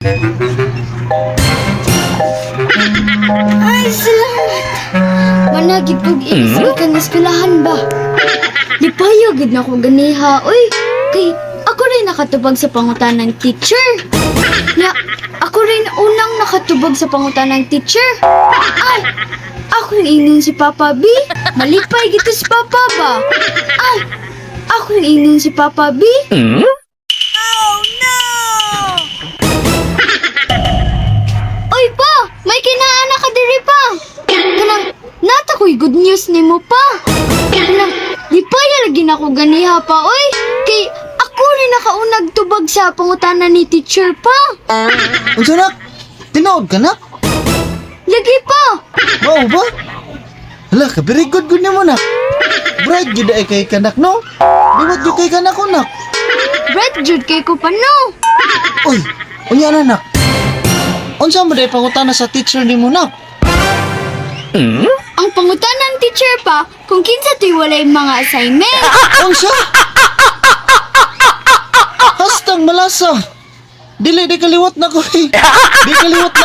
Ay, salamat. Managid kog ilis gikan eskwelahan ba. Lipayo gid na ko ganiha, oy. Kay ako rin nakatubag sa pangutan ng teacher. Ya, ako rin unang nakatubag sa pangutan ng teacher. Ay, akong ingnon si Papa B. Malipay gito si Papa ba? Ay, akong ingnon si Papa B. Oy pa, may kinaana ka diri pa. Kanang nata ko'y good news nimo pa. Kanang lipaya lagi na ko ganiha pa oy. Kay ako rin nakaunag tubag sa pangutana ni teacher pa. Unsa, nak? Tinuod ka, nak? Lagi pa. Mao ba? Hala ka, very good good nimo, nak. Bright gyud ay kay kanak, no? Liwat gyud kay kanak ko, nak. Bright jud kay ko pa no. Uy, unya na, nak. Unsa mo day pangutana sa teacher nimo, nak? Ang pangutana ng teacher pa kung kinsa to'y walay mga assignment. Unsa? Hastang malasa. Dili di kaliwat na ko eh. Di kaliwat